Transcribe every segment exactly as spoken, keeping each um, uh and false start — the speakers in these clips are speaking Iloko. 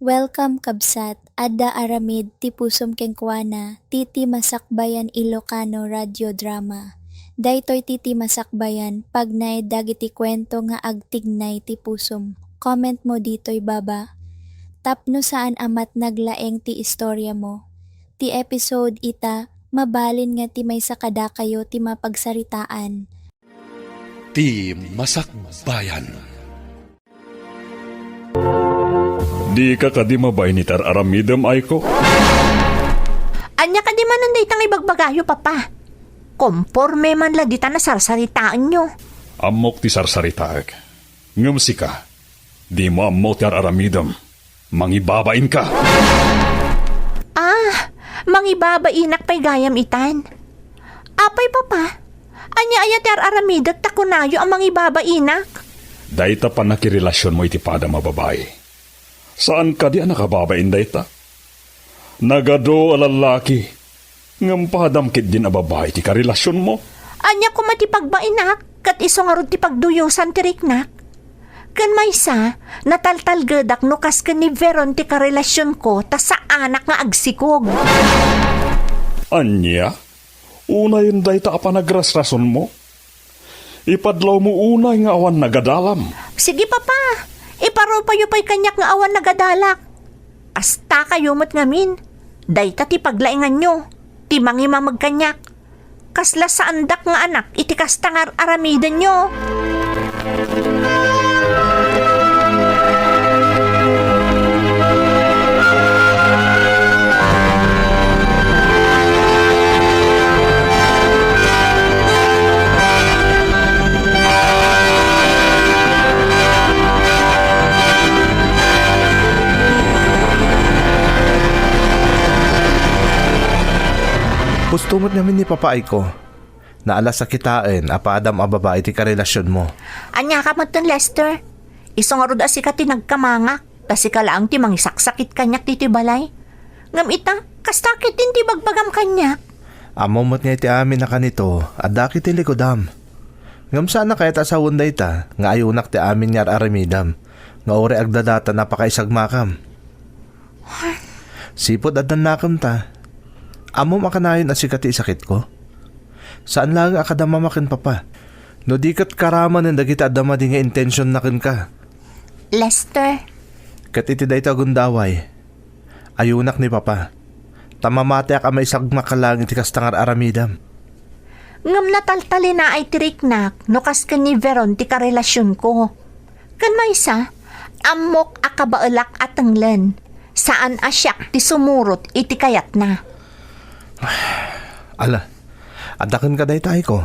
Welcome, kabsat. Adda aramid ti pusom kenkuana, ti Ti Masakbayan Ilocano Radio Drama. Daytoy ti Ti Masakbayan, pagnaed dagiti kuento nga agtignay ti pusom. Comment mo ditoy baba. Tapno saan a met naglaeng ti istoriamo. Ti episode ita, mabalin nga ti maysa kadakayo ti mapagsaritaan. Ti Masakbayan. Dika kadi mabain iti ar-aramidem, Aiko? Ania kadi manen dayta nga ibagbagayo, Papa? Komporme man la dita nasarsaritaenyo. Ammok ti sarsaritaek. Ngem sika, dimo ammo ti ar-aramidem. Mangibabainka. Ah, mangibabainak pay gayam itan. Apay, Papa? Ania aya ti ar-aramidek ta kunayo a mangibabainak? Dayta pannakirelasionmo iti padam a babai. Saan kadi a nakababain dayta? Nagadu a lallaki, ngem padam ketdin a babai ti karelasionmo. Ania koma ti pagbainak, ket isu ngarud ti pagduyosan ti riknak? Ken maysa, nataltalgedak no kas ken ni Veron ti karelasionko ta saanak nga agsikog. Ania? Unayen dayta a panagrasrasonmo. Ipadlawmo unay nga awan nagadalam. Sige, Papa. Iparupayo pay kaniak nga awan nagadalak. Kastakayo met ngamin. Dayta ti paglainganyo, ti mangimameg kaniak. Kasla saandak nga anak iti kasta nga ar-aramidenyo. Husto met ngamin ni Papa Aiko. Naalas a kitaen a padam a babai ti karelasionmo. Ania ka metten, Lester? Isu ngarud a sika ti nagkamangak, ta sika laeng ti mangisaksakit kaniak ditoy balay. Ngem ita, kasta ketdin ti bagbagam kaniak? Ammom met nga iti amin a kanito, adda ket ti likudam. Ngem saan a kayat a sawen dayta nga ayonak ti amin nga ar-aramidam, nga uray agdadatan a pakaisagmakam. Sipud addannakem ta. Ammom a kanayon a sika ti isakitko? Saan laeng a kadamama ken Papa. No di ket karamanen dagiti adda madi nga intensionna kenka. Lester. Ket iti dayta a gundaway, ayonak ni Papa. Ta mamatiak a maisagmak laeng iti kasta nga ar-aramidam. Ngem nataltalinaay ti riknak no kas ken ni Veron ti karelasionko. Ken maysa, ammok a kabaelak a tenglen, saan a siak ti sumurot iti kayatna. Ala, adda kenka dayta, Aiko.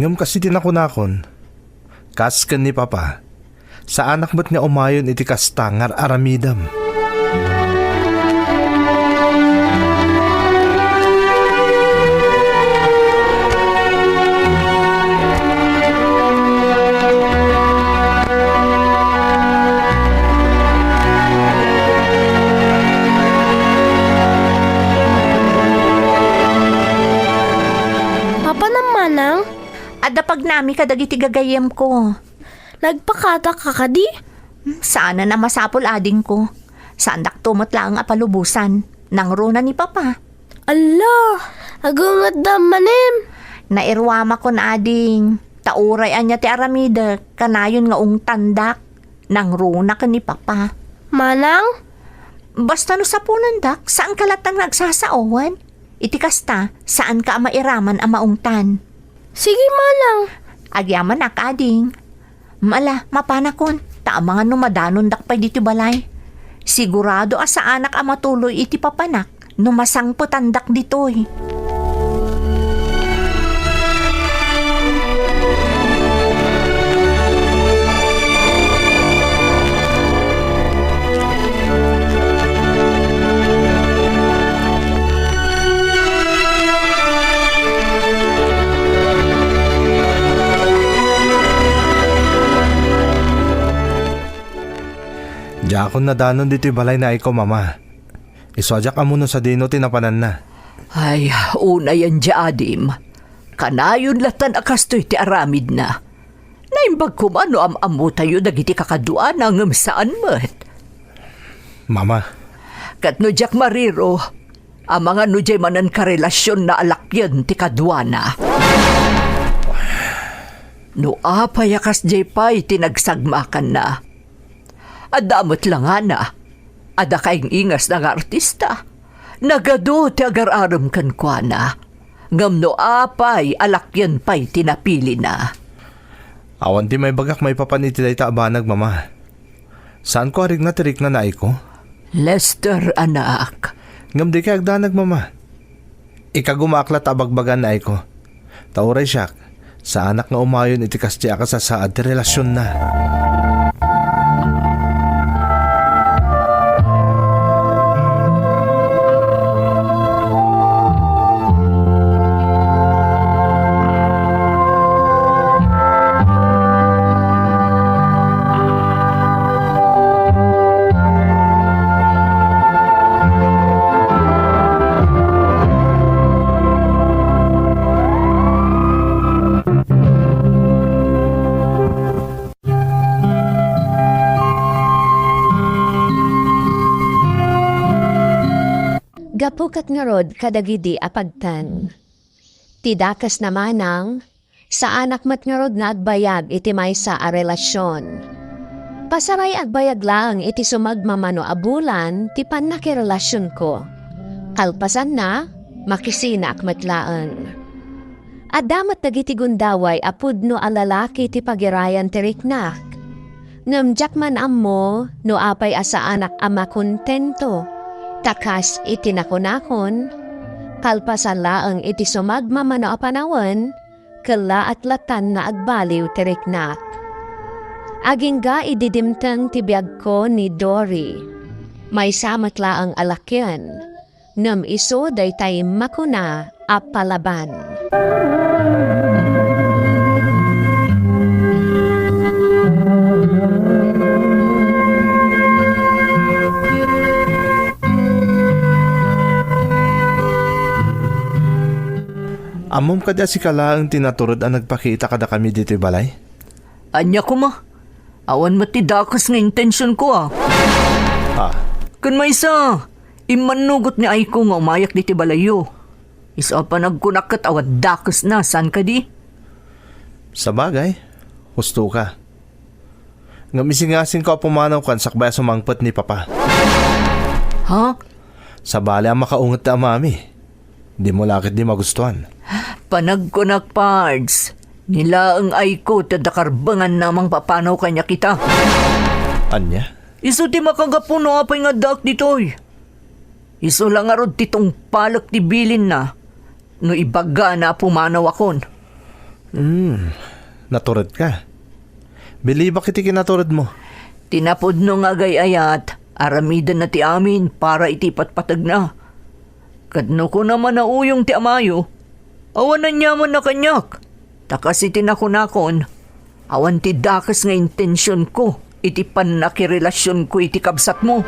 Ngem kas iti nakunakon, kas ken ni Papa, saanak met nga umayon iti kasta nga ar-aramidam. Mapanam, Manang? Adda pagnami kadagiti gagayyemko. Nagpakataka kadi? Hmm, saanen a masapul, adingko. Saandakto met laeng a palubosan. Nangruna ni Papa. Alla, agungetdam manen. Nairuamakon, ading. Ta uray ania ti aramidek, kanayon nga ungtandak. Nangruna ken ni Papa. Manang? Basta no sapunendak, saanka latta nga agsasaowen. Iti kasta, saanka a mairaman a maungtan. Sige, Manang. Agyamanak, ading. Ala, mapanakon, ta amangan no madanondak pay ditoy balay. Sigurado a saanak a matuloy iti papanak no masangpetandak ditoy. Diakon nadanon ditoy balay ni Aiko, Mama. Isu a diak ammo no sadino ti napananna. Ay, unayen diay adim. Kanayon lattan a kastoy ti aramidna. Naimbag koma no am-ammotayo dagiti kakaduana ngem saan met. Mama. Ket no diak mariro, amangan no diay manen karelasionna a lakien ti kaduana. No apay a kasdiay pay ti nagsagmakanna. Adda met langana. Adda kaing-ingasna nga artista. Nagadu ti agar-arem kenkuana. Ngem no apay a lakien pay ti napilina. Awan ti maibagak maipapan iti dayta a banag, Mama. Saanko a rikna ti rikna ni Aiko? Lester, anak. Ngem dikay agdanag, Mama. Ikagumaak latta a bagbagaan ni Aiko. Ta uray siak, saanak nga umayon iti kasdi a kasasaad ti relasionna. Gapu ket ngarud kadagidi a pagtan. Ti dakes na manang, saanak met ngarud nga agbayag iti maysa a relasion. Pasaray agbayag laeng iti sumagmamano a bulan ti pannakirelasionko. Kalpasanna, makisinaak met laeng. Adda met dagiti gundaway a pudno a lalaki ti pagirayan ti riknak. Ngem diak man ammo no apay a saanak a makontento, ta kas iti nakunakon, kalpasan laeng iti sumagmamano a panawen, kellaat latan nga agbaliw ti riknak. Agingga idi dimteng ti biagko ni Dory, maysa met laeng a lakien, ngem isu daytay makuna a palaban. Ammom kadi a sika laeng ti natured a nagpakita kadakami ditoy balay? Ania koma? Awan met ti dakes nga intensionko, a. Ah. Ken maysa, immannugot ni Aiko nga umayak ditoy balayyo. Isu a panagkunak ket awan dakesna, saan kadi? Sabagay, husto ka. Ngem isingasingko a pumanawkan sakbay a sumangpet ni Papa. Ha? Sabali a makaunget ti amami. Dimo la ketdi magustuan. Panagkunak, Pards. Ni laeng Aiko ti adda karbenganna a mangpapanaw kaniak ita. Ania? Isu ti makagapu no apay nga addaak ditoy. Isu la ngarud ti tungpalek ti bilinna no ibagana a pumanawakon. Hmm, naturedka. Bilibak iti kinaturedmo. Ti napudno nga agay-ayat, aramidenna ti amin para iti ipatpategna. Ket no kuna man a uyong ti amayo, awan aniamanna kaniak. Ta kas iti nakunakon, awan ti dakes nga intensionko iti pannakirelasionko iti kabsatmo.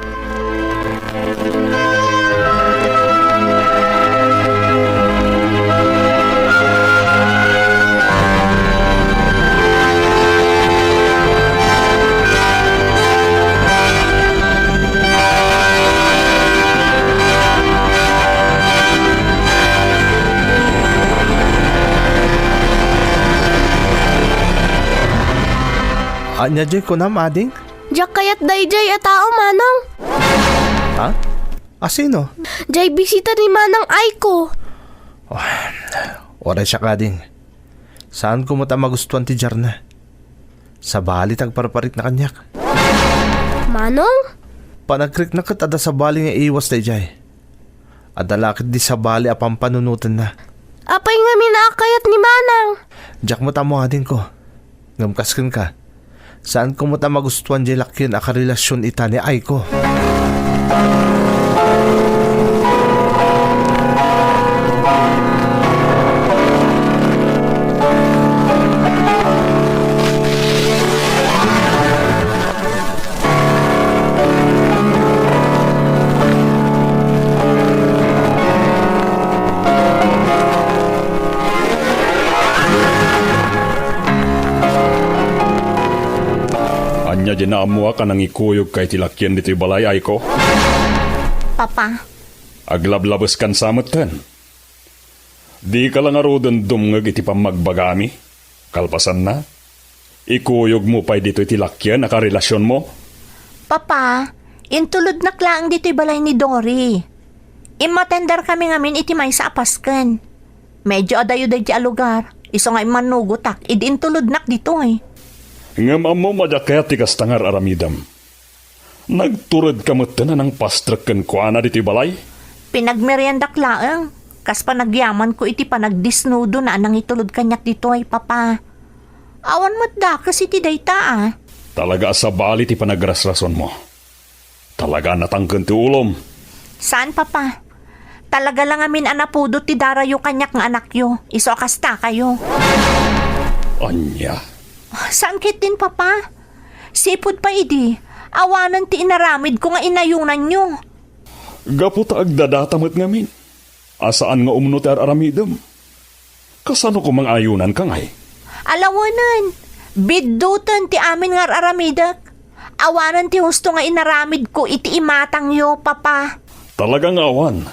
Ania diay kunam, ading? Diak kayat daydiay a tao, Manong. Ha? A sino? Diay bisita ni Manang Aiko. Oh, uray siak, ading. Saanko met a magustuan ti diarna. Sabali ti agparparikna kaniak. Manong? Panagriknak ket adda sabali nga iwas daydiay. Adda la ketdi sabali a pampanunotenna. Apay ngamin a kayat ni Manang? Diak met ammo, adingko. Ngem kas kenka, saanko met a magustuan diay lakien a karelasion ita ni Aiko. Ania Diak ammoak a nangikuyogka iti lakien ditoy balay, Aiko. Papa. Aglablabeskan sa metten. Dika la ngaruden dumngeg iti pammagbagami. Kalpasanna, ikuyogmo pay ditoy ti lakien a karelasionmo? Papa, intulodnak laeng ditoy balay ni Dory. Immatenderkami ngamin iti maysa a pasken. Medio adayo daydiay a lugar, isu nga immannugotak idi intulodnak ditoy. Ngem ammom a diak kayat ti kasta nga ar-aramidem. Nagturedka metten a nangpastrek kenkuana ditoy balay? Pinagmeriendak laeng, kas panagyamanko iti panagdisnudona a nangitulod kaniak ditoy, Papa. Awan met dakes iti dayta, a. Talaga a sabali ti panagrasrasonmo. Talaga a natangken ti ulom. Saan, Papa. Talaga la ngamin a napudot ti darayo kaniak nga anakyo, isu a kastakayo. Ania? Saan ketdin, Papa. Sipud pay idi, awanen ti inaramidko nga inayonanyo. Gapu ta agdadata met ngamin a saan nga umno ti ar-aramidem. Kasano koma nga ayonanka ngay? Alawenen, bidduten ti amin nga ar-aramidek. Awanen ti husto nga inaramidko iti imatangyo, Papa. Talaga nga awan.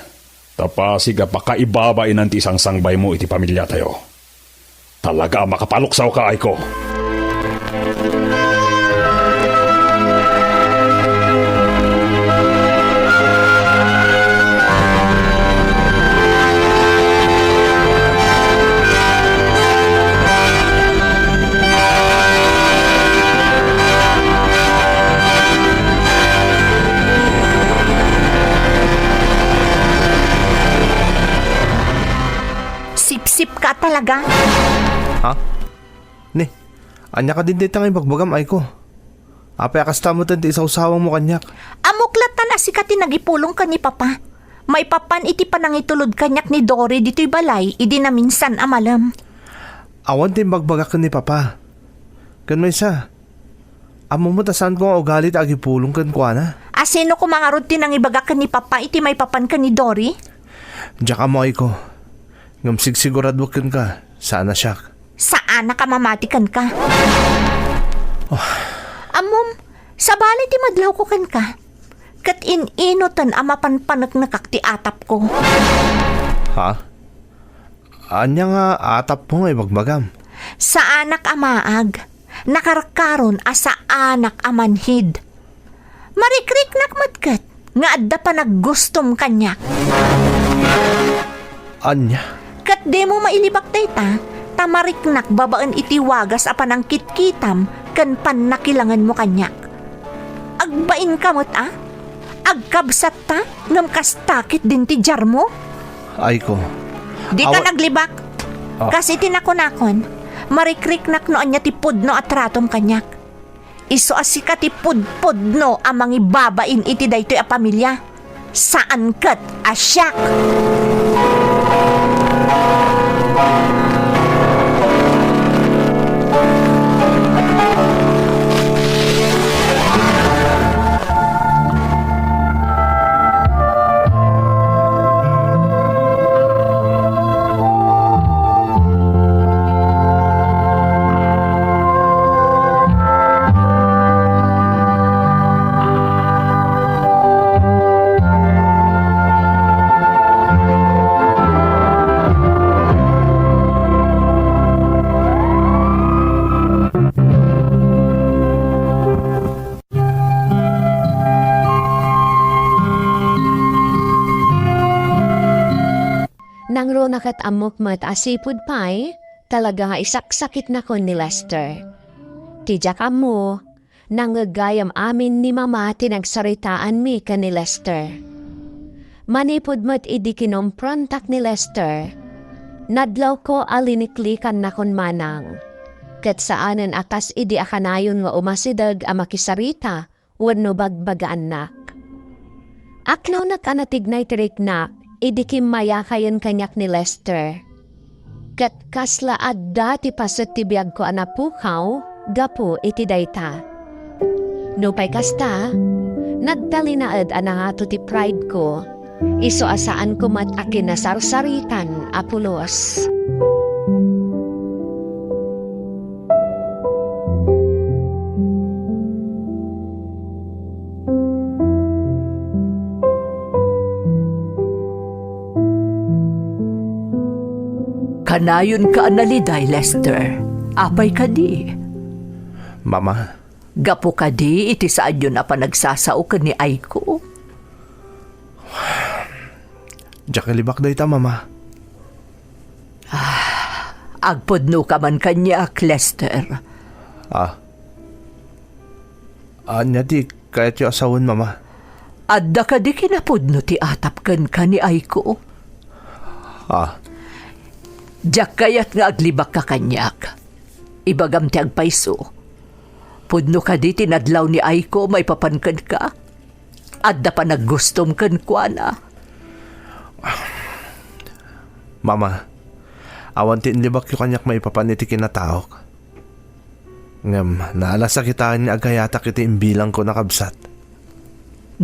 Ta pasig a pakaibabainan ti isangsangbaymo iti pamiliatayo. Talaga a makapaluksawka, Aiko. Sipsipka talaga. Ha? Ni, ania kadin dayta nga ibagbagam, Aiko? Apay a kasta met ti isawsawangmo kaniak? Ammok lattan a sika ti nagipulong ken ni Papa. Maipapan iti panangitulod kaniak ni Dory ditoy balay idi naminsan a malem. Awan ti imbagbagak ken ni Papa. Ken maysa, ammom met a saanko nga ugali ti agipulong kenkuana. A sino koma ngarud ti nangibaga ken ni Papa iti maipapan ken ni Dory? Diak ammo, Aiko. Ngem sigsiguraduak kenka, saan a siak. Saanak a mamati kenka. Oh. Ammom, sabali ti madlawko kenka. Ket in-inoten a mapanpaneknekak ti atapko. Ha? Ania nga atapmo nga ibagbagam? Saanak a maag. Nakarkaron a saanak a manhid. Marikriknak met ket nga adda panaggustom kaniak. Ania? Ket dimo mailibak dayta, ta mariknak babaen iti wagas a panangkitkitam ken pannakilangenmo kaniak. Agbainka met a? Agkabsatta, ngem kasta ketdin ti diarmo? Aiko. Dika awa- naglibak. Ah. Kas iti nakunakon, marikriknak no ania ti pudno a tratom kaniak. Isu a sika ti pudpudno a mangibabain iti daytoy a pamilia. Saan ket a siak. Nangruna ket ammok met a sipud pay, talaga nga isaksakitnakon ni Lester. Ti diak ammo, nangngeg gayam amin ni Mama ti nagsaritaanmi ken ni Lester. Manipud met idi kinomprontak ni Lester, nadlawko a liniklikannakon manang. Ket saanen a kas idi a kanayon nga umasideg a makisarita wenno bagbagaannak. Aklawnak a natignay ti riknak idi kimmayakayen kaniak ni Lester. Ket kasla adda ti paset ti biagko a napukaw gapu iti dayta. Nupay kasta, nagtalinaed a nangato ti prideko, isu a saanko met a kinasarsaritan a pulos. Kanayonka a naliday, Lester. Apay kadi? Mama. Gapu kadi iti saanyon a panagsasao ken ni Aiko? Diak ilibak dayta, Mama. Ah, agpudnoka man kaniak, Lester. Ah. Ania ti kayatyo a sawen, Mama? Adda kadi kinapudno ti atap kenka ni Aiko? Ah. Diak kayat nga aglibakka kaniak. Ibagam ti agpayso. Pudno kadi ti nadlaw ni Aiko maipapan kenka? Adda panaggustom kenkuana? Mama, awan ti inlibakyo kaniak maipapan iti kinataok. Ngem naalas a kitaen nga agayatak iti imbilangko a kabsat.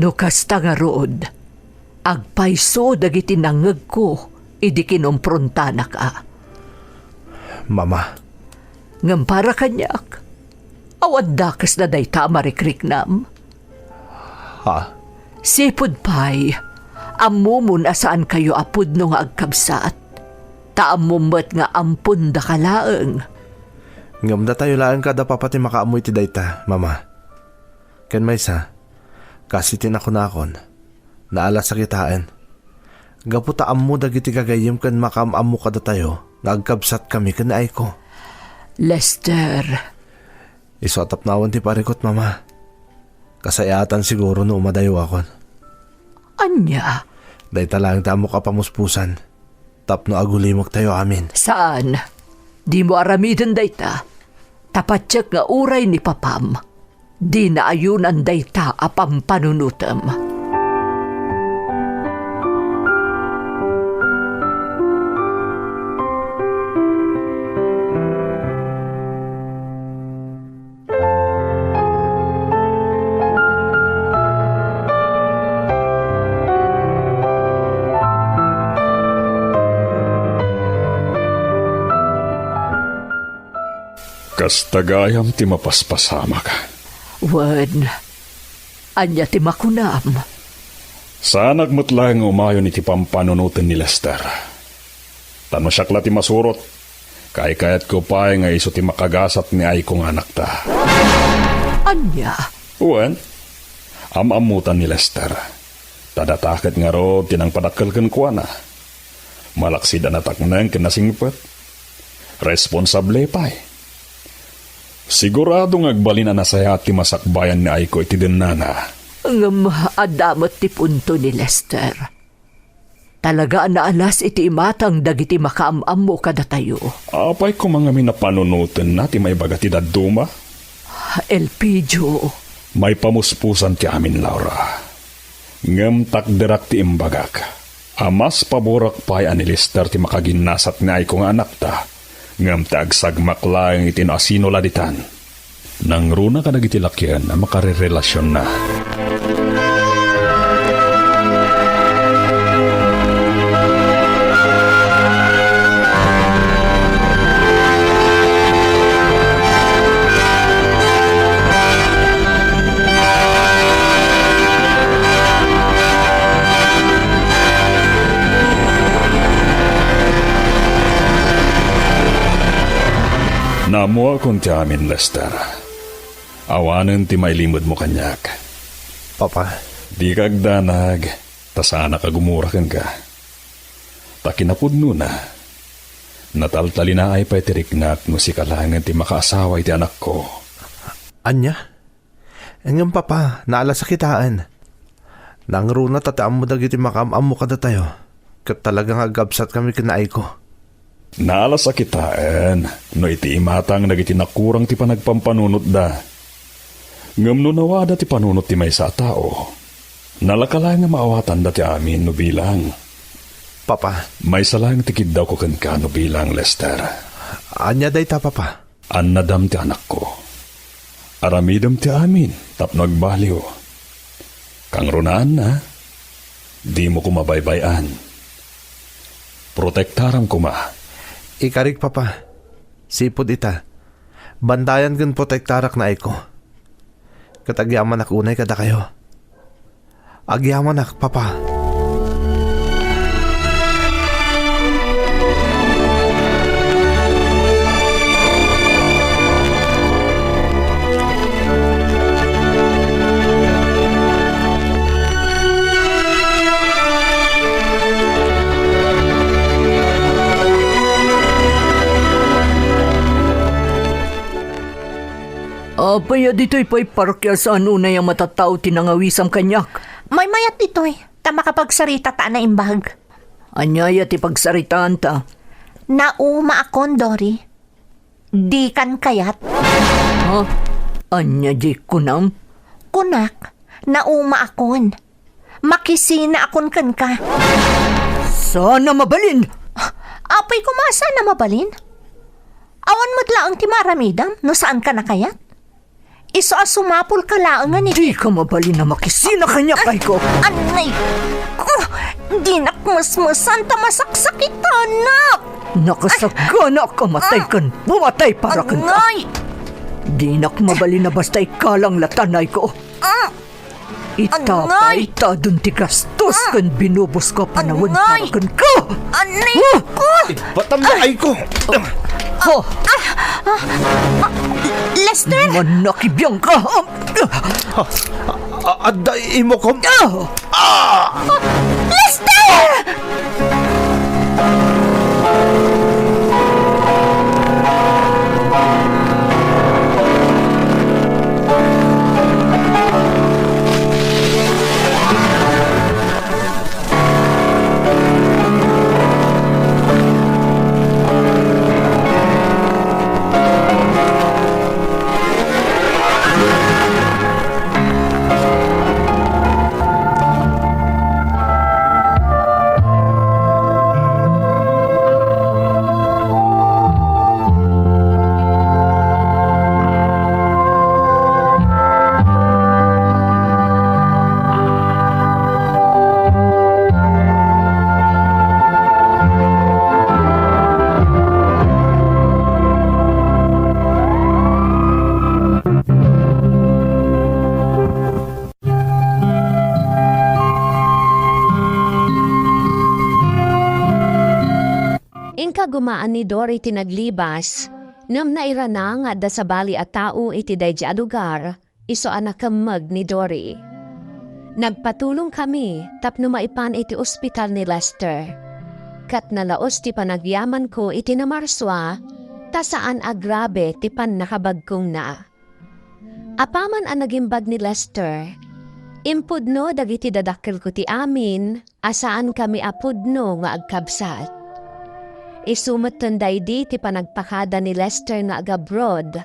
No kasta ngarud, agpayso dagiti nangngegko idi kinumpruntanaka. Mama. Ngem para kaniak, awan dakesna dayta a marikriknam. Ha? Sipud pay, ammomon a saankayo a pudno nga agkabsat. Ta ammom met nga ampon daka laeng. Ngem datayo laeng kada papa ti makaammo iti dayta, Mama. Ken maysa, kas iti nakunakon, naalas a kitaen. Gapu ta ammo dagiti gagayyem ken makaam-ammo kadatayo nga agkabsatkami ken ni Aiko. Lester. Isu a tapno awan ti parikut, Mama. Kasayaatan siguro no umadayuakon. Ania? Dayta laeng ti ammok a pamuspusan tapno agulimektayo amin. Saan? Dimo aramiden dayta. Ta patiek nga uray ni papam, dina ayunan dayta a pampanunotem. Kasta gayam ti mapaspasamak. Wen, ania ti makunam? Saanak met laeng nga umayon iti pampanunoten ni Lester. Ta no siak la ti masurot, kaykayatko pay nga isu ti makagasat ni Aiko nga anakta. Ania? Wen, am-ammotan ni Lester. Ta data ket ngarud ti nangpadakkel kenkuana. Malaksid a natakneng ken nasingpet. Responsable pay. Sigurado nga agbalin a nasayaat ti masakbayan ni Aiko iti dennana. Ngem adda met ti punto ni Lester. Talaga a naalas iti imatang dagiti makaam-ammo kadatayo. Apay koma ngamin a panunotenna ti maibaga ti dadduma? Elpidio. Maipamuspusan ti amin, Laura. Ngem takderak ti imbagak a mas paborak pay a ni Lester ti makaginnasat ni Aiko nga anakta, ngem ti agsagmak laeng iti no asino la ditan. Nangruna kadagiti lakien a makarerelasionna. Naammoakon ti amin, Lester. Awanen ti mailimedmo kaniak. Papa. Dika agdanag, ta saanak a gumura kenka. Ta kinapudnona, nataltalinaay pay ti riknak no sika laengen ti makaasawa iti anakko. Ania? Ngem, Papa, naalas a kitaen. Nangruna ta ti ammo dagiti makaam-ammo kadatayo, ket talaga nga agkabsatkami ken ni Aiko. Naalas a kitaen no iti imatang dagiti nakurang ti panagpampanunotda. Ngem no nawada ti panunot ti maysa a tao, nalaka laeng nga maawatanda ti amin no bilang. Papa. Maysa laeng ti kiddawko kenka no bilang, Lester. Ania dayta, Papa? Annadam ti anakko. Aramidem ti amin tapno agbaliw. Kangrunaanna, dimo koma baybay-an. Protektaram koma. Ikarik, Papa. Sipud ita, bantayan ken protektarak ni Aiko. Ket agyamanak unay kadakayo. Agyamanak, Papa. Ya ditoy pay parokya, saan unay a matattao ti nangawisam kaniak? Maymayat ditoy, ta makapagsarita ta a naimbag. Ania ya ti pagsaritaanta? Naumaakon, Dory. Dikan kayat. Ha? Ania diay kunam? Kunak, naumaakon. Makisinaakon kenka. Saan a mabalin! Apay koma, saan a mabalin? Awan met laeng ti maaramidam no saanka a kayat? Isu a sumapulka laeng nga ni... Dika mabalin a makisina kaniak, Aiko. Anay ko! Dinak mesmesan ta masaksakitanak! Nakasagana a kamatay ken pumatay para kenka. Anay! Dinak mabalin a basta ikalang latan, Aiko. Ah! Ita pay ta adun ti gastos ken binubuska a panawen para kenka. Anay ko! Ibatam nga, Aiko! Ha? Lester! Manakibiangka! A-, adda imokom? Ah! Lester! Inka gumaan ni Dory ti naglibas, ngem nairana nga adda sabali a tao iti daydi a lugar, isu a nakemmeg ni Dory. Nagpatulongkami tapno maipan iti ospital ni Lester. Ket nalaos ti panagyamanko iti namarsua, ta saan a grabe ti pannakabagkongna. Apaman a nagimbag ni Lester, impudno dagiti dadakkelko ti amin a saankami a pudno nga agkabsat. Isu metten daydi ti panagpakada ni Lester nga agabroad,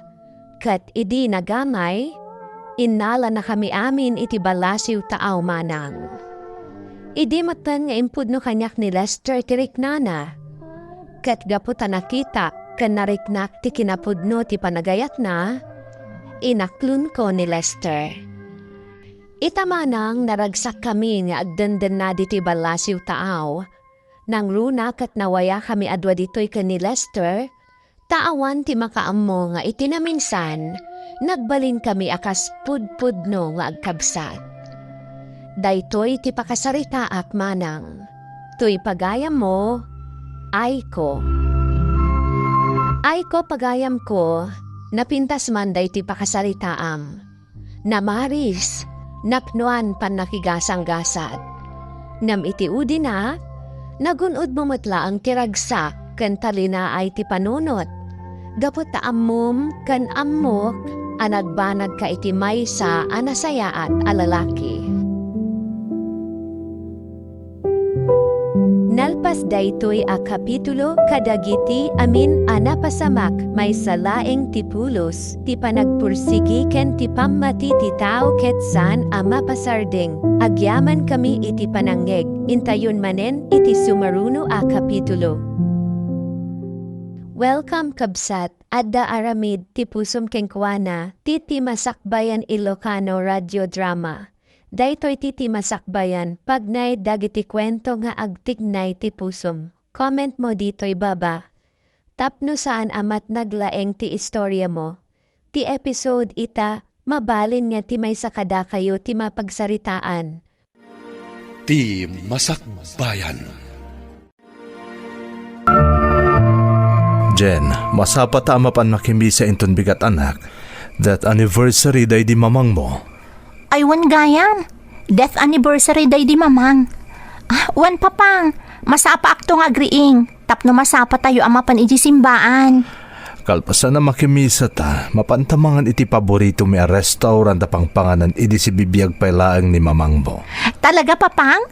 ket idi nagamay, innalanakami amin iti ballasiw taaw manang. Idi metten nga impudno kaniak ni Lester ti riknana, ket gapu ta nakitak ken nariknak ti kinapudno ti panagayatna, inaklonko ni Lester. Ita manang naragsakkami nga agdendenna ditoy ballasiw taaw, nangruna ket nawayakami a dua ditoy ken ni Lester, ta awan ti makaammo nga iti naminsan, nagbalinkami a kas pudpudno nga agkabsat. Daytoy ti pakasaritaak manang. Toy pagayammo, Aiko. Aiko, pagayamko, napintas man daytoy pakasaritaam. Namaris, napnoan pannakigasanggasat. Ngem iti udina, nagun-odmo met laeng ti ragsak ken talinaay ti panunot, gapu ta ammom ken ammok a nagbanagka iti maysa a nasayaat a lalaki. Nalpas daytoy a kapitulo kadagiti amin a napasamak, maysa laeng ti pulos ti panagpursigi ken ti pammati ti tao ket saan a mapasardeng. Agyamankami iti panangngeg. Intayon manen iti sumaruno a kapitulo. Welcome, kabsat. Adda aramid ti pusom kenkuana, ti Timasakbayan Ilocano Radio Drama. Daytoy ti Timasakbayan, pagnaed dagiti kuento nga agtignay ti pusom. Comment mo ditoy baba. Tapno saan a matnag laeng ti istoriamo, ti episode ita, mabalin nga ti maysa kadakayo ti mapagsaritaan. Ti Masakbayan. Jen, masapa ta a mapan makimisa inton bigat, anak. Death anniversary daydi mamangmo. Ay, wen gayam. Death anniversary daydi mamang. Ah, wen, papang. Masapaakto nga agriing. Tapno masapatayo a mapan idiay simbaan. Kalpasan a makimisa ta, mapanta mangan iti paboritomi a restaurant a pangpanganan idi sibibiag pay laeng ni mamangmo. Talaga, Papang?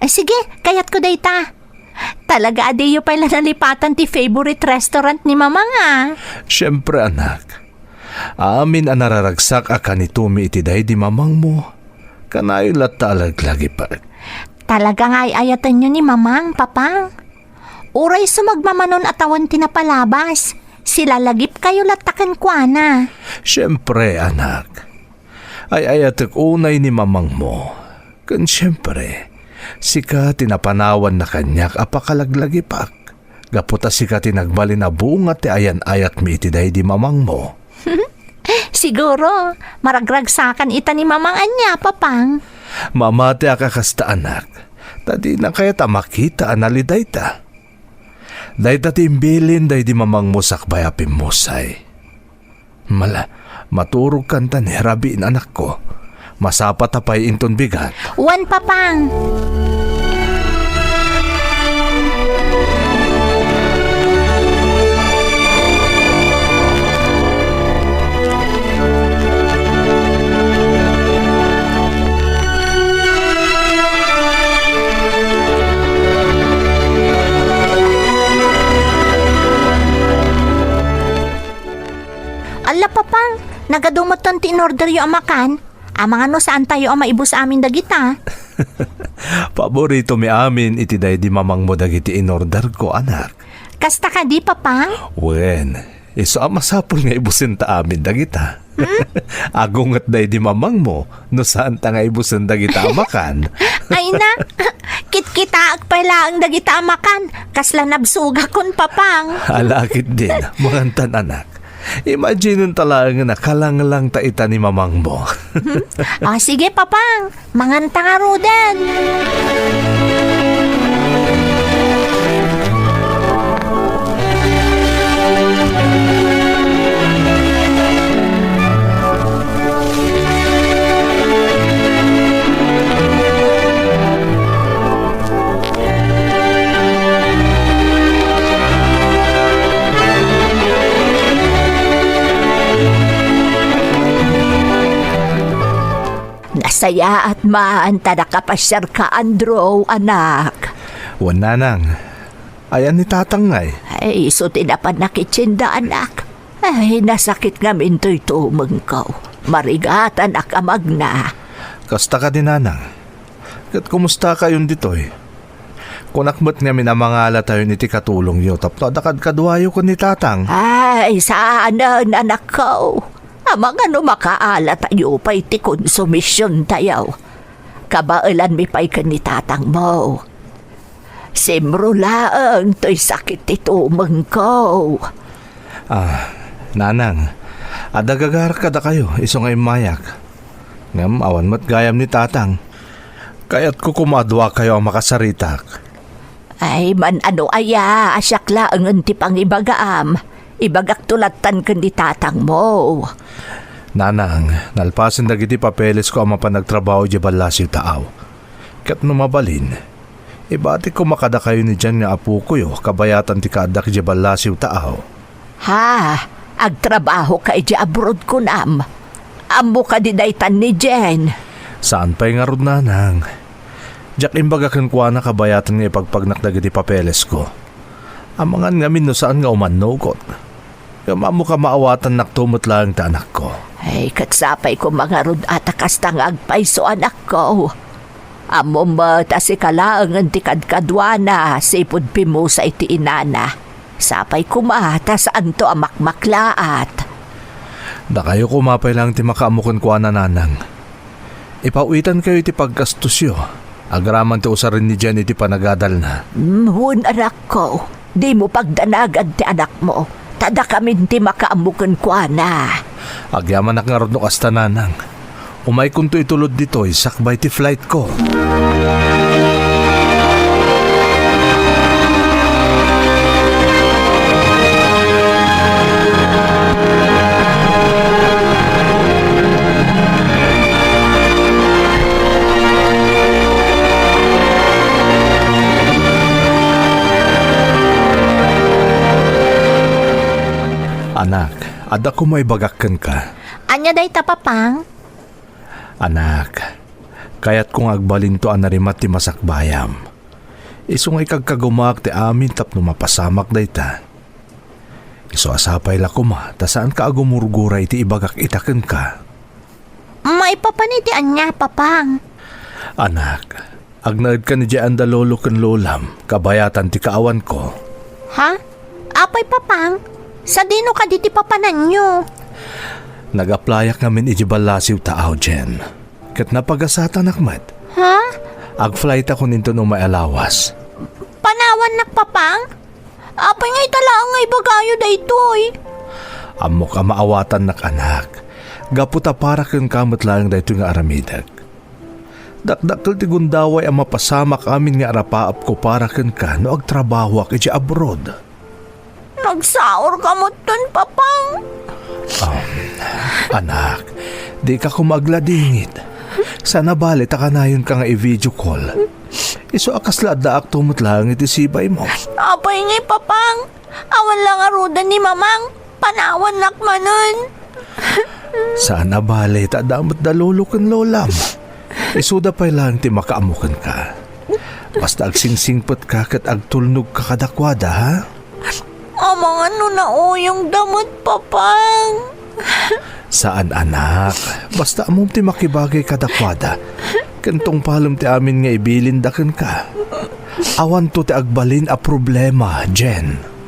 Ay, sige, kayatko dayta. Talaga a diyo pay la nalipatan ti favorite restaurant ni Mamang, a. Siempre, anak. Amin a nararagsak a kanitomi iti daydi mamangmo, kanayon latta a laglagipek. Talaga nga ay-ayatenyo ni Mamang, Papang. Uray sumagmamanon a tawen ti napalabas, silalagipkayo latta kenkuana. Siempre, anak. Ay-ayatek unay ni mamangmo. Ken siempre, sika ti napanawanna kaniak a pakalaglagipak. Gapu ta sika ti nagbalin a bunga ti ayan-ayatmi iti daydi mamangmo. Siguro, maragragsakan ita ni Mamang ania, Papang? Mamatiak a kasta, anak, ta dina kayat a makita a nali dayta. Dayta ti imbilin daydi mamangmo sakbay a pimmusay. Mala, maturog kanta ni rabiin, anakko. Masapa ta pay inton bigat. Wen, Papang. Alla, Papang, nagadu metten ti inorderyo a makan. Amangan no saantayo a maibus amin dagita. Paboritomi amin iti daydi mamangmo dagiti inorderko, anak. Kasta kadi, Papang? Wen, isu a masapul nga ibusenta amin dagita. Hmm? Agunget daydi mamangmo no saanta nga ibusen dagita a makan. Ay na, kitkitaek pay laeng dagita a makan. Kasla nabsugakon, Papang. Ala, ketdin, mangantan, anak. Imaginen ta laengen a kalanglangta ita ni mamangmo. Ah, sige, Papang. Manganta ngaruden. Nasayaat man ta nakapasiarka, Andrew, anak. Wen, nanang. Ayan ni tatang ngay? Ay, isu ti napan nakitsinda, anak. Ay, nasakit ngamin toy tumengko. Marigatanak a magna. Kasta kadi, nanang. Ket kumustakayon ditoy? Kunak met ngamin a mangalatayon iti katulongyo tapno adda kadkaduayo ken ni tatang. Ay, saanen, anakko. Amangan no makaalatayo pay ti konsumisiontayo. Kabaelanmi pay ken ni tatangmo. Simro laeng toy sakit ti tumengko. Ah, nanang, adda gagarak kadakayo, isu nga immayak. Ngem awan met gayam ni tatang. Kayatko koma a duakayo a makasaritak. Ay, man-ano aya a siak laengen ti pangibagaam. Ibagakto lattan ken ni tatangmo. Nanang, nalpasen dagiti papelesko a mapan agtrabaho idiay ballasiw taaw. Ket no mabalin, ibatik koma kadakayo ni Jen nga apokoyo kabayatan ti kaaddak idiay ballasiw taaw. Ha? Agtrabahoka idiay abroad, kunam? Ammo kadi daytan ni Jen? Saan pay ngarud, nanang. Diak imbaga kenkuana kabayatan nga ipagpagnak dagiti papelesko. Amangan ngamin no saan nga umannugot. Ngem ammoka maawatannakto met laeng ti anakko. Ay, ket sapay koma ngarud a ta kasta nga agpayso, anakko. Ammom met a sika laengen ti kadkaduana, sipud pimmusay ti inana. Sapay koma ta saanto a makmaklaat. Dakayo koma pay laeng ti makaammo kenkuana, nanang. Ipaw-itankayo iti pagkastosyo, agraman ti usaren ni Jen iti panagadalna. Mm, wen, anakko, dimo pagdanagan ti anakmo, ta dakamin ti makaammo kenkuana. Agyamanak ngarud no kasta, nanang. Umaykonto itulod ditoy sakbay ti flightko. Anak, adda koma ibagak kenka. Ania dayta, Papang? Anak, kayatko nga agbalinto a narimat ti masakbayam. Isu nga ikagkagumaak ti amin tapno mapasamak dayta. Isu a sapay la koma ta saanka a gumurgura iti ibagak ita kenka. Maipapan iti ania, Papang? Anak, agnaedkan idiay anda lolo ken lolam, kabayatan ti kaawanko. Ha? Apay, Papang? Sadino kadi ti papananyo? Nag-applyak ngamin idiay ballasiw ta, Jen. Ket napagasatanak met. Ha? Ag-flightakon inton umay a lawas. Panawannak, Papang? Apay nga ita laeng nga ibagayo daytoy? Ammok a maawatannak, anak. Gapu ta para kenka met laeng daytoy nga aramidek. Dakdakkel ti gundaway a mapasamak amin nga arapaapko para kenka no agtrabahoak idiay abroad. Nagsaorka metten, Papang. Um, anak, dika koma agladingit. Saan a bale ta kanayonka nga i-video call. Isu a kasla addaakto met laeng iti sibaymo. Apay ngay, Papang? Awan la ngaruden ni Mamang. Panawannak manen. Saan a bale ta adda met da lolo ken lolam. Isuda pay laeng ti makaammo kenka. Basta agsingsingpetka ket agtulnogka kadakuada, ha? Amangan no nauyongda met, Papang. Saan, anak. Basta ammom ti makibagay kadakuada. Ken tungpalem ti amin nga ibilinda kenka. Awanto ti agbalin a problema, Jen.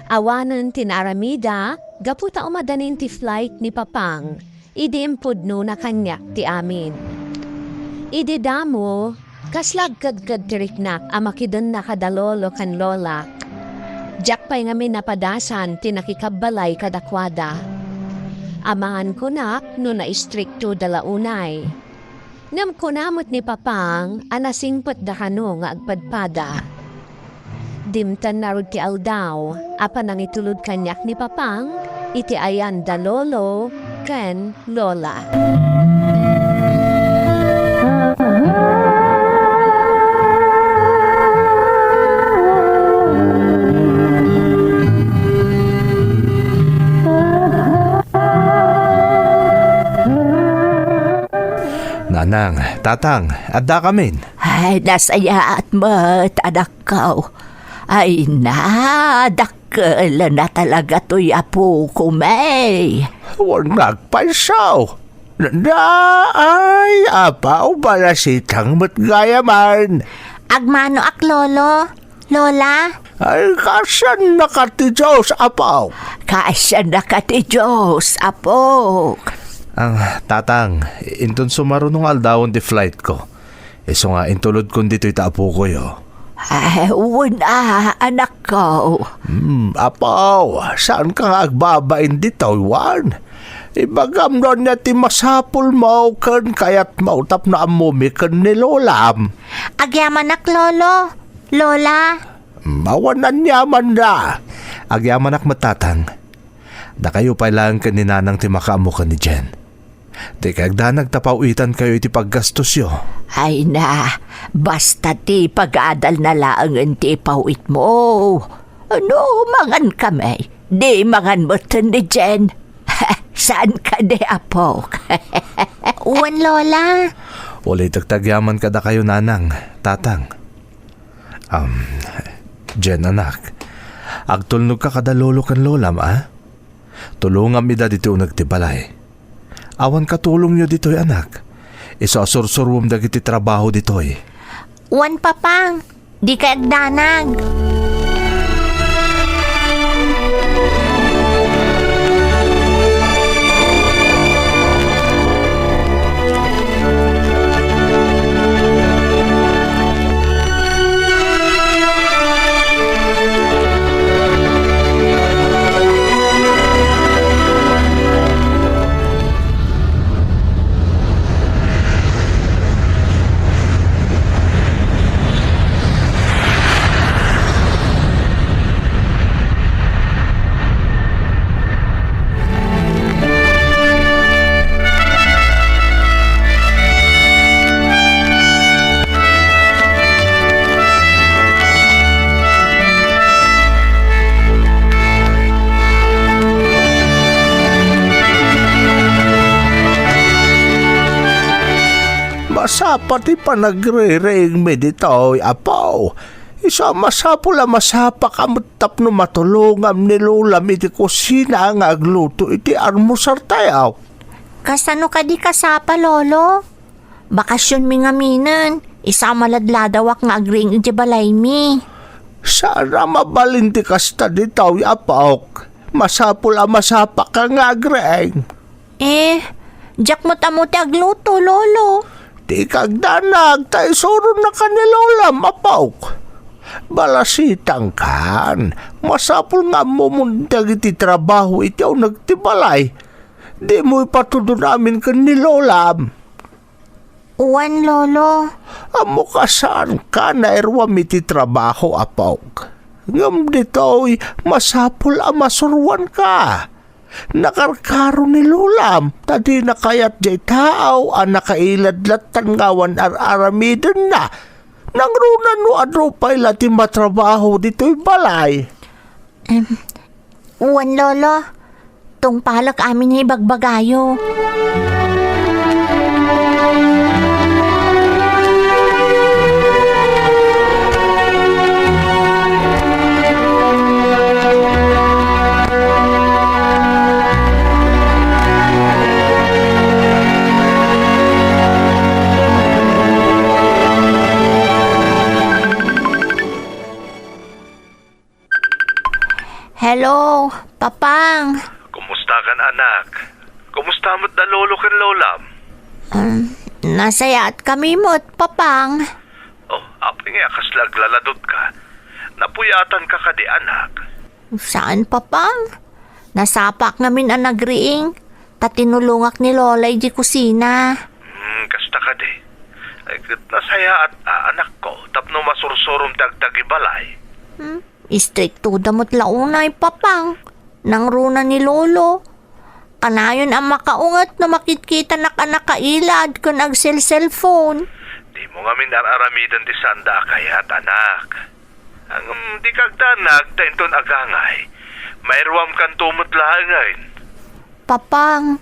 Awanen ti naaramida gapu ta umadanin ti flight ni Papang idi impudnona kaniak ti amin. Idi damo, kasla agkedked ti riknak a makidenna kada lolo ken lola. Diak pay ngamin napadasan ti nakikabbalay kadakuada. Amangan kunak no naistriktoda la unay. Ngem kuna met ni Papang a nasingpetda kano nga agpadpada. Dimteng ngarud ti aldaw a panangitulod kaniak ni Papang iti ayan da lolo ken lola. Nanang, Tatang, addakamin. Ay, nasayaat met, anakko. Ay na, dakkel na talaga toy apokon. Wen nga agpayso. Na, ay, apaw, balasitang met gayam. Agmanoak, Lolo. Lola? Ay, kaasiannaka ti Dios, apo. Kaasiannaka ti Dios, apok. Ang tatang, inton sumaruno nga aldawen ti flightko. Isu nga intulodkon ditoy ta apokoyo. Ay, wen a, anakko. Hmm, apo, saanka nga agbabain ditoy, wen? Ibagam no ania ti masapulmo ken kayatmo tapno ammomi ken ni lolam. Agyamanak, Lolo. Lola. Awan aniamanna. Agyamanak met, Tatang. Dakayo pay laeng ken ni Nanang ti makaammo ken ni Jen. Dikay agdanag ta pawitankayo iti paggastosyo. Ay na, basta ti pagadalna laengen ti ipawitmo. No mangankami, di mangan metten ni Jen. Saan kadi, apok? Wen, Lola. Ulitek ti agyaman kadakayo, Nanang, Tatang. Am, Jen, anak, agtulnogka kada lolo ken lolam, a? Tulongam ida ditoy uneg ti balay. Awan katulongyo ditoy, anak. Isu a sursuruem dagiti trabaho ditoy. Wen, Papang, dikay agdanag. Masapa ti panagririingmi ditoy, Apo. Isu a masapul a masapaka met tapno matulongam ni Lolam iti kusina nga agluto iti almusartayo. Kasano kadi kasapa, Lolo? Bakasionmi ngaminen, isu a maladladawak nga agriing iti balaymi. Saan a mabalin ti kasta ditoy, Apok. Masapul a masapaka nga agriing. Eh, diak met ammo ti agluto, Lolo. Di kagdanag, ta isuronnaka ni Lolam, Apok. Balasitangkan, masapul nga ammomon dagiti trabaho iti uneg ti balay. Dimo ipatudon amin ken ni Lolam. Wen, Lolo. Ammok a saanka nairuam iti trabaho, Apok. Ngem ditoy, masapul a masuroanka. Nakarkaro ni Lolam, ta dina kayat diay tao a nakailad lattan nga awan ar-aramidenna. Nangruna no adu pay la ti matrabaho ditoy balay. Em, wen, Lolo. Tungpalek amin nga ibagbagayo. Hello, Papang. Kumusta kan, anak? Kumusta met da lolo ken lolam? Um, nasayaat kami met, Papang. Oh, apay nga kasla aglaladutka? Napuyatanka kadi, anak? Saan, Papang. Nasapak ngamin a nagriing, ta tinulongak ni Lola iti kusina. Hmm, kasta kadi. Ay, ket nasayaat, a, anakko, tapno masursurom ti agtagibalay. Hmm? Istriktoda met la unay, Papang. Nangruna ni Lolo. Kanayon a makaunget no makitkitanak a nakailad ken agselselpon. Dimo ngamin ar-aramiden ti saanda a kayat, anak. Ngem di kagdanag ta inton agangay, mairuamkanto met laengen. Papang.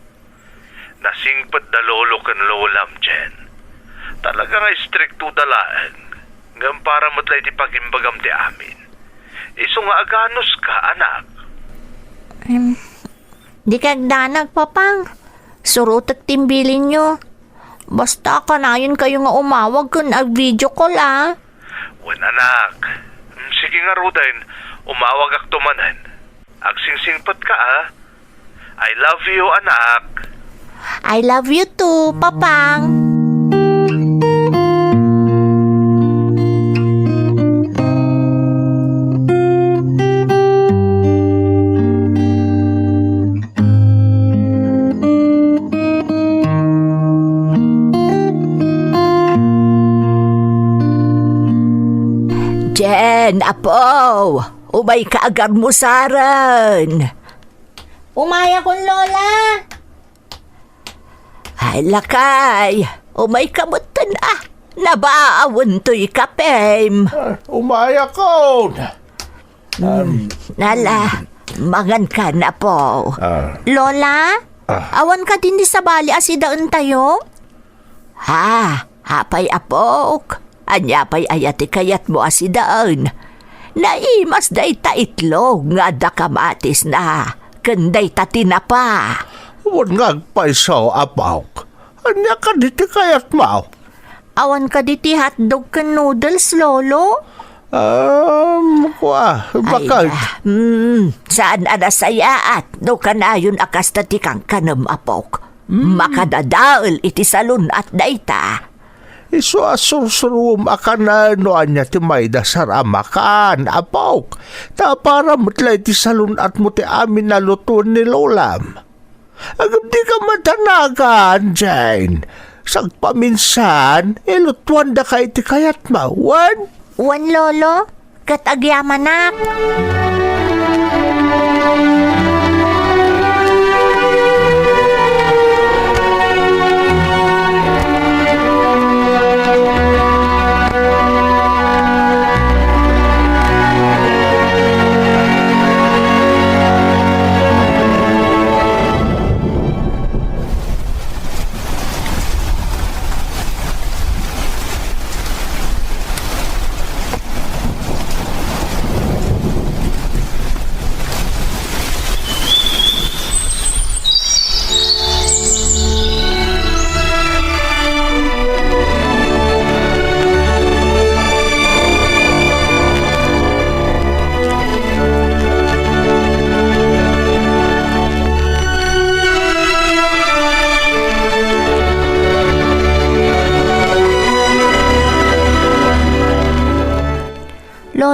Nasingpet da lolo ken lolam, Jen. Talaga nga istriktoda laeng, ngem para met la iti pagimbagam ti amin. Isu nga aganuska, anak. Em, di kagdanag, Papang. Surotek ti imbilinyo. Basta, kanayon kayo nga umawag ken ag-video call, a. Wen, anak. Mm, sige ngaruden, umawagakto manen. Agsingsingpetka, a. I love you, anak. I love you too, Papang. Jen, apo, umayka agarmusaren. Umayakon, Lola. Ay, lakay, umayka metten, a. Nabaawen toy kapem. Ah, umayakon. Hmm, ala, mangankan, apo. Ah. Lola, ah, awan kadi ni sabali a sidaentayo? Ha, apay, apok? Ania pay aya ti kayatmo a sidaen? Naimas dayta itlog nga adda kamatisna, ken dayta tinapa. Wen nga agpayso, apok. Ania kadi ti kayatmo? Awan kadi ti hotdog ken noodles, Lolo? Um, kua, ay, bakit? Hmm, saan a nasayaat no kanayon a kasta ti kankanem, apok. Hmm. Makadadael iti salun-at dayta. Isu a sursurom a kanen no ania ti maidasar a makan, apok. Ta para met la iti salun-atmo ti amin a lutoen ni lolam. Agam di ka madanagan, Jane. Sagpaminsan, ilutuandaka iti kayatmo, wen? Wen, Lolo. Ket agyamanak.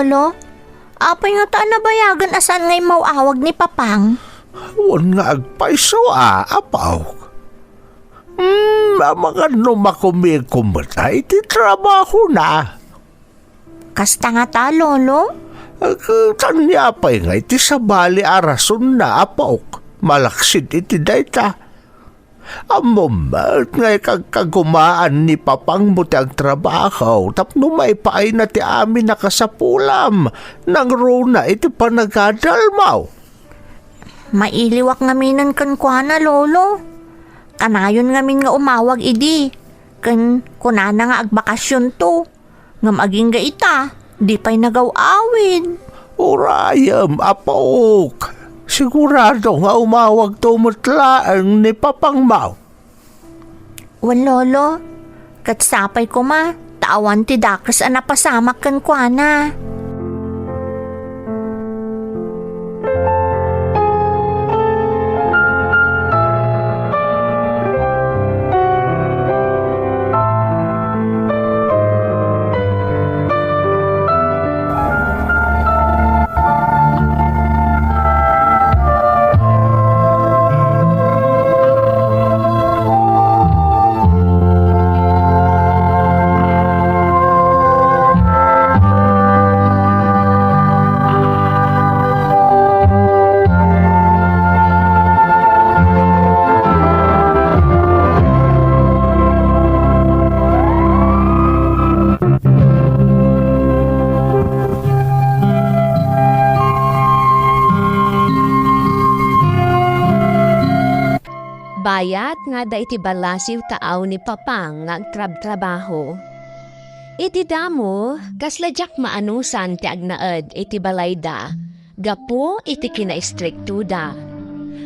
Lolo, apay ngata a nabayagen a saan nga immaw-awag ni Papang? Wen nga agpayso a, apok. Hmm, amangan no makumikom met iti trabahona. Kasta ngata, Lolo? Ket ania pay nga iti sabali a rasonna, apok, malaksid iti dayta? Ammom met nga ikagkagumaan ni Papangmo ti agtrabaho tapno maipaayna ti amin a kasapulam nangruna iti panagadalmo. Mailiwak ngaminen kenkuana, Lolo. Kanayon ngamin nga umawag idi, ken kunana nga agbakasionto. Ngem agingga ita, di pay nagaw-awid. Urayem, apok. Sigurado nga umawagto met laeng ni Papangmo. Wen, Lolo. Ket sapay koma, ta awan ti dakes a napasamak kenkuana. Bayat nga adda iti ballasiw taaw ni Papang nga agtrabtrabaho. Iti damo, kasla diak maanusan ti agnaed iti balayda gapu iti kinaistriktoda.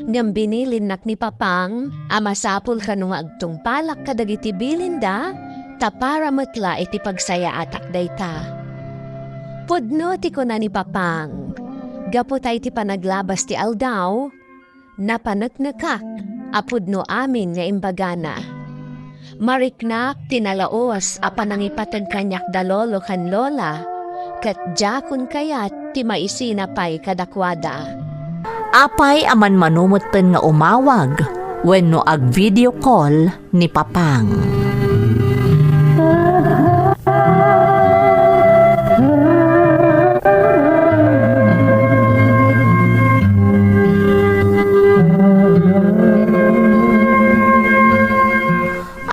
Ngem binilinnak ni Papang a masapul kano nga agtungpalak kadagiti bilinda ta para met la iti pagsayaatak dayta. Pudno ti kuna ni Papang, gapu ta iti panaglabas ti aldaw, napaneknekak a pudno amin nga imbagana. Mariknak ti nalaus a panangipateg kaniak da lolo ken lola, ket diakon kayat ti maisina pay kadakuada. Apay a manmano metten nga umawag wenno ag-video call ni Papang.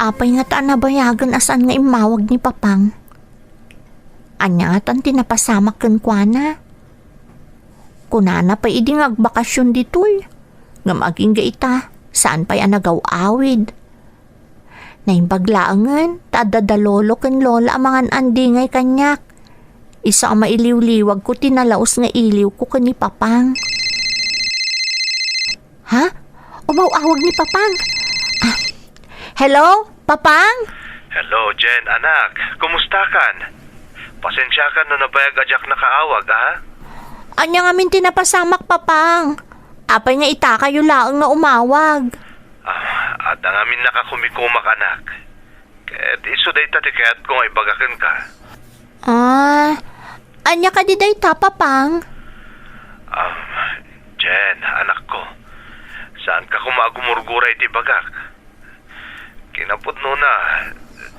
Apay ngata a nabayagen a saan nga immawag ni Papang? Ania ngatan ti napasamak kenkuana? Kunana pay idi nga agbakasion ditoy, ngem agingga ita, saan pay a nagaw-awid. Naimbag laengen ta adda da lolo ken lola a mangan-andingay kaniak. Isu a mailiwliwagko ti nalaus nga iliwko ken ni Papang. Ha? Umaw-awag ni Papang. Ah. Hello, Papang? Hello, Jen, anak. Kumustakan? Pasensiakan no nabayag a diak nakaawag, ha? Ania ngamin ti napasamak, Papang? Apay nga itakayo laeng nga umawag? Ah, adda ngamin nakakumikumak, anak. Ket isu dayta ti kayatko nga ibaga kenka. Ah, ania kadi dayta, Papang? Ah, Jen, anakko, saanka koma a gumurgura iti ibagak. Kinapudnona,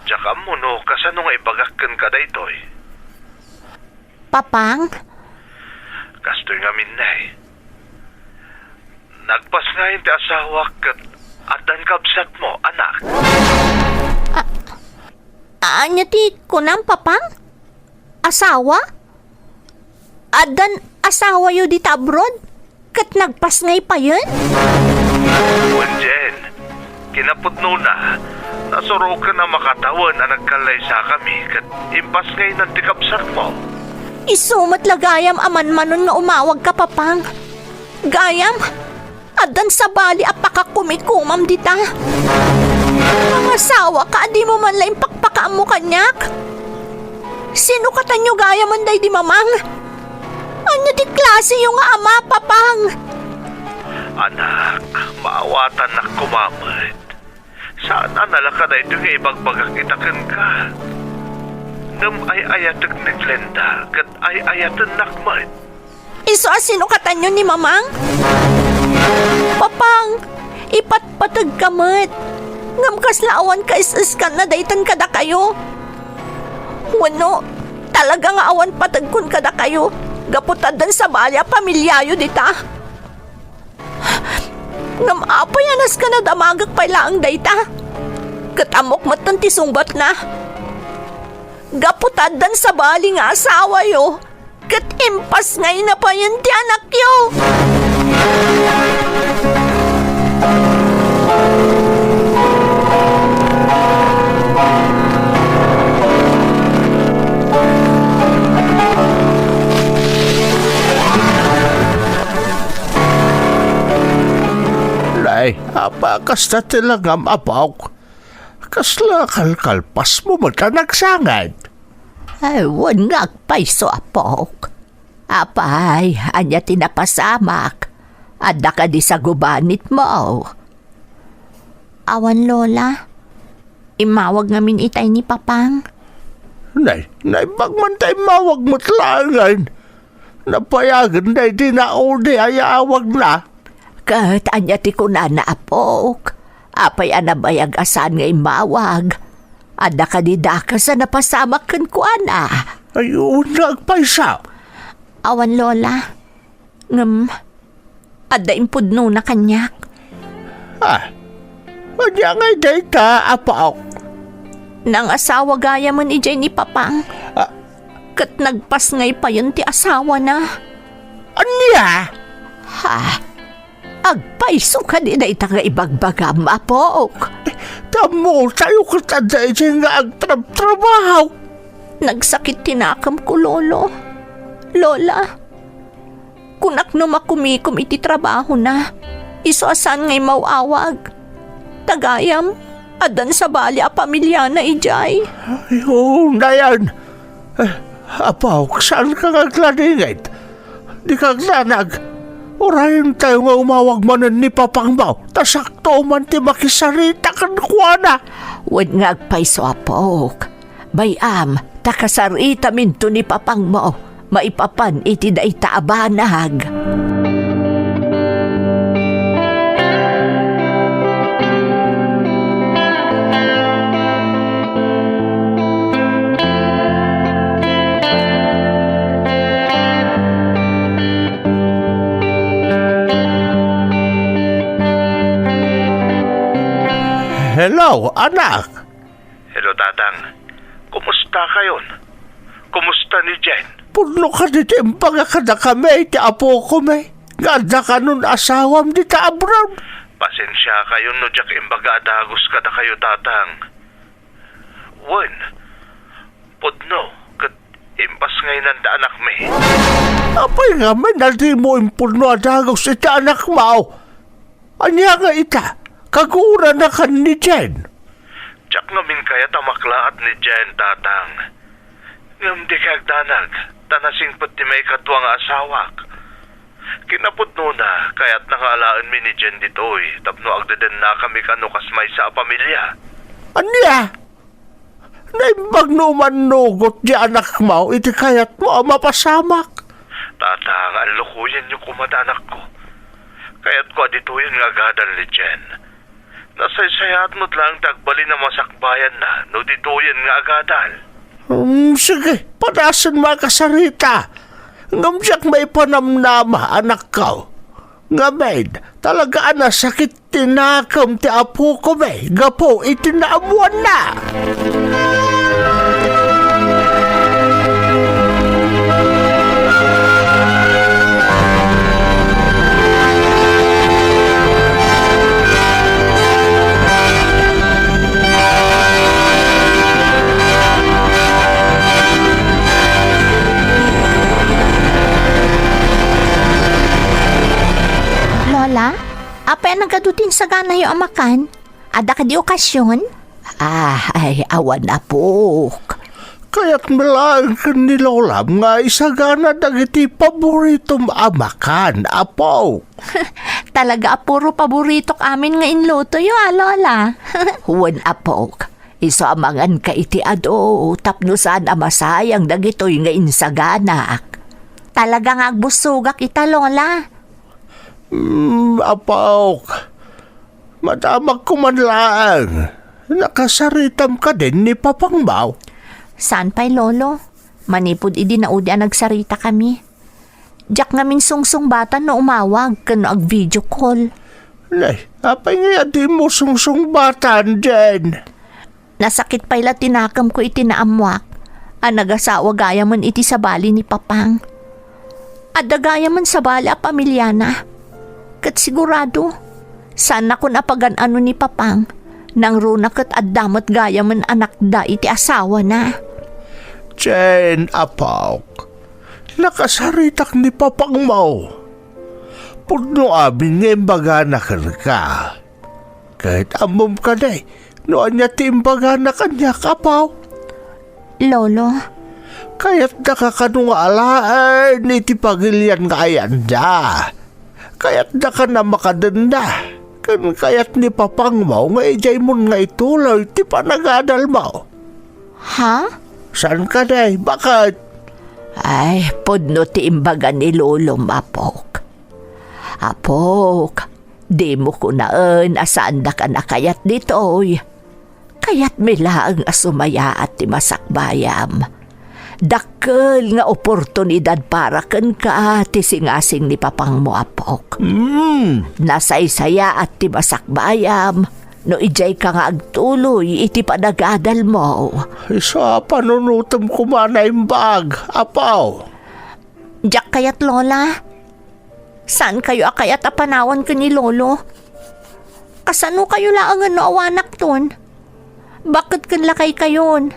diak ammo no kasano nga ibagak kenka daytoy. Papang? Kastoy ngamin, ne. Nagpasngayen ti asawak ket addan kabsatmo, anak. A-, ania ti kunam, Papang? Asawa? Addan asawayo dita abroad? Ket nagpasngay payen? Wen, Jen, kinapudnona, nasuroken a makatawen a nagkallaysakami ket impasngaynan ti kabsatmo. Isu met la gayam a manmanon nga umawagka, Papang. Gayam, addan sabali a pakakumikumam dita. Mangasawaka a dimo man la impakpakaammo kaniak. Sino katanyo gayamen daydi mamang? Ania ti klaseyo nga ama, Papang? Anak, maawatannak koma met. Saan a nalaka daytoy nga ibagbagak ita kenka. Ngem ay-ayatek ni Glenda ket ay-ayatennak met. Isu a sino katanyo ni Mamang? Papang, ipatpateg ka met. Ngem kasla awan kaes-eskanna daytan kadakayo. Wenno, talaga nga awan pategkon kadakayo, gapu ta addan sabali a pamiliayo dita. Ngem apay a nasken a damagek pay laeng dayta? Ket ammok metten ti sungbatna. Gapu ta addan sabali nga asawayo, ket impasngayna payen ti anakyo. Nay, apay a kasta ti langam, apok? Kasla kalkalpasmo met a nagsangad? Ay, wen nga agpayso, apok. Apay, ania ti napasamak? Adda kadi sagubanitmo? Awan, Lola. Immawag ngamin itay ni Papang. Nay, naimbag man ta immawag met laengen. Napayagen daydi naudi a yaawagna. Ket ania ti kunana, apok? Apay a nabayag a saan nga immawag? Adda kadi dakes a napasamak kenkuana? Ay, wen nga agpayso. Awan, Lola. Ngem, adda impudnona kaniak. Ah, ania ngay dayta, apok? Nangasawa gayamen idiay ni Papang. Ah. Ket nagpasngay payen ti asawana. Ania? Ha? Agpayso kadi dayta nga ibagbagam, apok? Tammo tayo ket adda idiay nga agtrabtrabaho. Nagsakit ti nakemko, Lolo. Lola, kunak no makumikom iti trabahona, isu a saan nga immaw-awag. Ta gayam, addan sabali a pamiliana idiay. Ay, oo, nayan. Eh, apok, saanka nga agladingit? Dika agdanag. Urayentayo nga umawag manen ni Papangmo, ta sakto man ti makisarita kenkuana. Wen nga agpayso, apok. Bay-am, ta kasaritaminto ni Papangmo maipapan iti dayta a banag. Hello, anak. Hello, Tatang. Kumusta kayon? Kumusta ni Jen? Pudno kadi ti imbaga kadakami ti apokomi nga adda kanon asawam dita abroad? Pasensiakayon no diak imbaga a dagus kadakayo, Tatang. Wen, pudno ket impasngaynan ti anakmi. Apay ngamin a dimo impudno a dagus iti anakmo? Ania nga ita, kaguranna ken ni Jen? Diak ngamin kayat a maklaat ni Jen, Tatang. Ngem dika agdanag, ta nasingpet ti maikadua nga asawak. Kinapudnona, kayatna nga alaenmi ni Jen ditoy tapno agdedennakami kano kas maysa a pamilia. Ania? Naimbag no umannugot ti anakmo iti kayatmo a mapasamak? Tatang, allokoyenyo koma ti anakko. Kayatko a ditoyen nga agadal ni Jen. Nasaysayaat met laeng ti agbalin a masakbayanna no ditoyen nga agadal. Hmm, sige, padasenmo a kasarita. Ngem diak maipanamnama, anakko. Ngamin, talaga a nasakit ti nakem ti apokomi gapu iti naammoanna. Lola, apay a nagadu ti insaganayo a makan? Adda kadi okasion? Ah, ay, awan, apok. Kayatmi laeng ken ni Lolam nga isagana dagiti paboritom a makan, apok. Talaga a puro paboritok amin nga inlutoyo, a, Lola. Wen, apok. Isu a manganka iti adu tapno saan a masayang dagitoy nga insaganak. Talaga nga agbussogak ita, Lola. Hmm, apok. Madamagko man laeng. Nakasaritam kadin ni Papangmaw? Saan pay, Lolo. Manipud idi naudi a nagsaritakami. Diak ngamin sungsungbatan no umawag ken no ag-video call. Nay, apay ngay a dimo sungsungbatan, Jen? Nasakit pay la ti nakemko iti naammoak a nagasawa gayamen iti sabali ni Papang. Adda gayamen sabali a pamiliana. Ket sigurado, saannakon a pagan-ano ni Papang, nangruna ket adda met gayamen anakda iti asawana. Jen, apok, nakasaritak ni Papangmo. Pudno amin nga imbagana kenka. Ket ammom kadi no ania ti imbagana kaniak, apo? Lolo. Kayatdaka kano nga alaen iti pagilian nga ayanda. Kayatdaka a makadenda. Ken kayat ni Papangmo nga idiaymon nga ituloy ti panagadalmo. Ha? Saan kadi? Baket? Ay, pudno ti imbaga ni Lolom, apok. Apok, dimo kunaen a saandak a nakayat ditoy. Kayatmi laeng a sumayaat ti masakbayam. Dakkel nga oportunidad para kenka ti singasing ni Papangmo, apok. Mm. Nasaysayaat ti masakbayam no idiayka nga agtuloy iti panagadalmo. Isu a panunotem koma naimbag, apo. Diak kayat, Lola. Saankayo a kayat a panawan ken ni Lolo? Kasanokayo laengen no awanakton? Baket ken lakaykayon.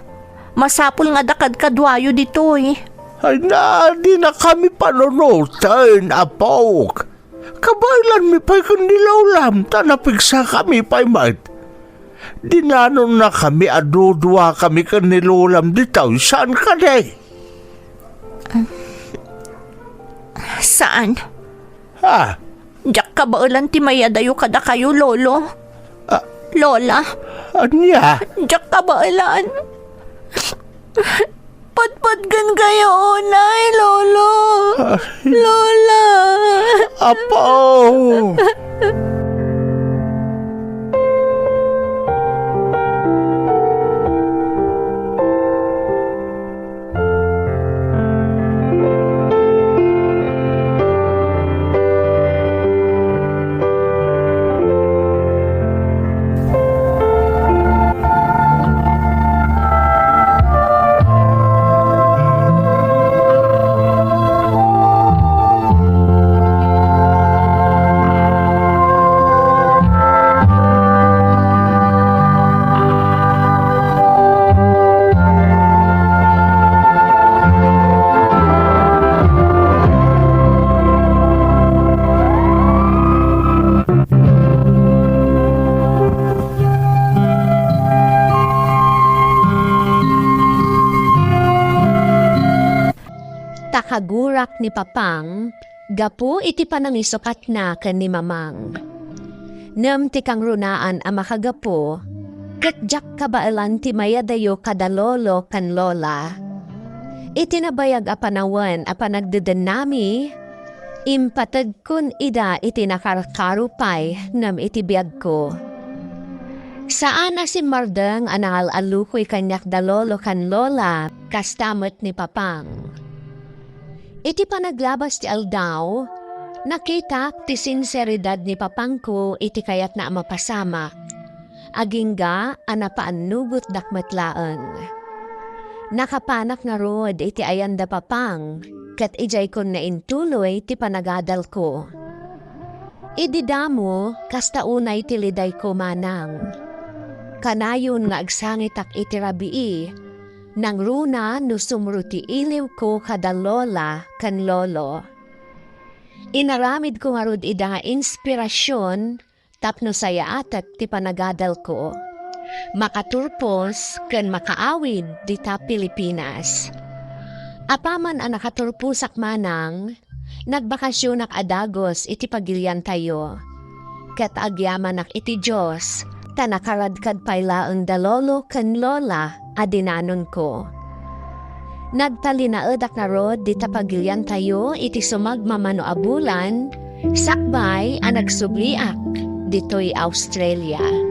Masapul nga adda kadkaduayo ditoy. Ay na, dinakami panunoten, apok. Kabaelanmi pay ken ni Lolam, ta napigsakami pay met. Dinanonnakami a duduakami ken ni Lolam ditoy, saan kadi? Saan? Ha? Diak kabaelan ti mayadayo kadakayo, Lolo. Ah. Lola. Ania? Diak kabaelan. Patpatgen kayo unay, Lolo. Ah. Lola. Apo. Ta kagurak ni Papang gapu iti panangisukatna ken ni Mamang. Ngem ti kangrunaan a makagapu, ket diak kabaelan ti mayadayo kada lolo ken lola. Iti nabayag a panawen a panagdedennami, impateg kon ida iti nakarkaro pay ngem iti biagko. Saan a simmardeng a nangal-allukoy kaniak da lolo ken lola, kasta met ni Papang. Iti panaglabas ti aldaw, nakitak ti sinseridad ni Papangko iti kayatna a mapasamak. Agingga a napaannugotdak met laeng. Nakapanak ngarud iti ayan da Papang, ket idiaykon naintuloy ti panagadalko. Idi damo, kasta unay ti lidayko manang. Kanayon nga agsangitak iti rabii, nangruna no sumro ti iliwko kada lola ken lolo. Inaramidko ngarud ida nga inspirasyon tapno sayaatek ti panagadalko, makaturpos ken makaawid dita Pilipinas. Apaman a nakaturposak manang, nagbakasyonak a dagus iti pagiliantayo. Ket agyamanak iti Dios, ta nakaradkad pay laeng da lolo ken lola a dinanonko. Nagtalinaedak ngarud dita pagiliantayo iti sumagmamano a bulan, sakbay a nagsubliak ditoy Australia.